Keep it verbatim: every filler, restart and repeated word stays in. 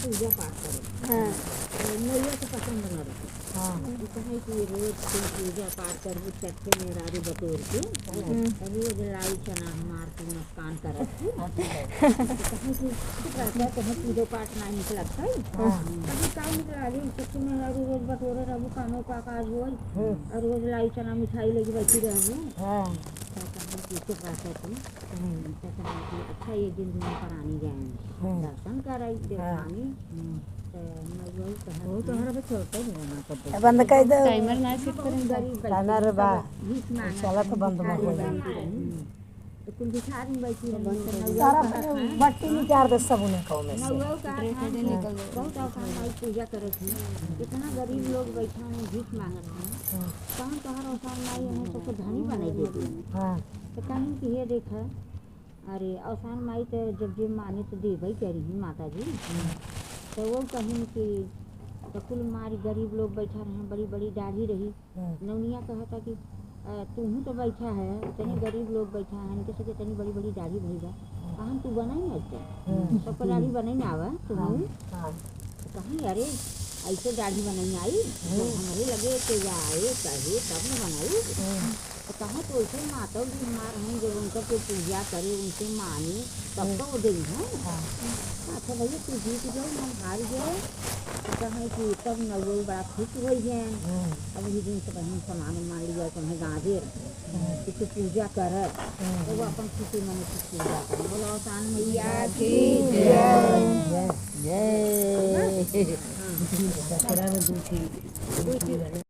पूजा पाठ करे। हाँ। तो नौआ के पसंद न रहे। हाँ। तो कहे कि रोज तुम पूजा पाठ करबू, चट्टे मेहरारू बटोर के, हम्म। रोज लाई चना हमार तू नुकसान करत हूँ। तो कहे कि चुप रह जा, तुम्हें पूजा पाठ ना निकलत है। हाँ। अभी का निकला ली, चट्टे मेहरारू रोज बटोरे रहबू, कामो का काज होई, हम्म। और रोज लाई चना मिठाई लेके बैठी रहबू। हाँ। तो कहे कि चुप रह जा तू। हम्म। तो कहे कि अच्छा, एक दिन दुनो परानी जाए, हम्म। दर्शन कराई, हाँ। देखानी। हम्म। तो मैं वही कहत वो तो हूँ। हमारा बस चलता ही नहीं ना, कब तक। बंद कर दो। टाइमर ना सेट करें। गरीब बच्चे कानर बा। भीख मांगत चला तो हूँ, बंद मत भिखारी होई। बन के रही। हम्म। तो कुल भिखारी बैठी रही, तो नौआ सारा कहत हैं, बट्टी निकाल दे सब उन्हें खाओ में से। नौआ कहत हैं, निकल गए। बहुत आसान माई पूजा करत हैं, इतना गरीब लोग बैठा हैं, भीख मांगत हैं। हाँ। कौन तोहर आसान माई है, सबको धनी बनाई देती। हाँ। तो कहीं कि ये देखा, अरे, अवसान माई त जब जे माने त देबे करी ही माता जी। हम्म। त वो कहिन कि त कुल मारी गरीब लोग बैठा रहे, बड़ी बड़ी दाढ़ी रही। हम्म। नौनिया कहता कि, "अ, तुहू तो बैठा है, इतने हम्म। गरीब लोग बैठा है, इनके सबके इतनी बड़ी बड़ी दाढ़ी भई बा। हम्म। कहन तू बनाई ना ऐसे। हम्म। सबको दाढ़ी बनाई ना आवा, तुहू।" हाँ, हाँ। त कहीं, "अरे, ऐसे दाढ़ी बनाई आई, हम्म। हमरे लगे के आए, कहे, तब न बनाई।" हम्म। तो कहाँ तो ऐसे माता जी हमार हैं, जब उनकर के पूजा करे, उनसे माने, तब हम्म। तो वो देई हैं। हाँ। अच्छा भैया, तू जीत गए, हम हार गए। तो कहे कि तब नौआ बड़ा खुश होई हैं। हम्म। अब वही दिन से कहीं सामान मान लिया, तुम्हें गाँजे रहे। हम्म। कि तू पूजा कर, हम्म। तो वो अपन खुशी मन से पूजा कर। बोलो अवसान मैया की जय। जय। जय। हाँ।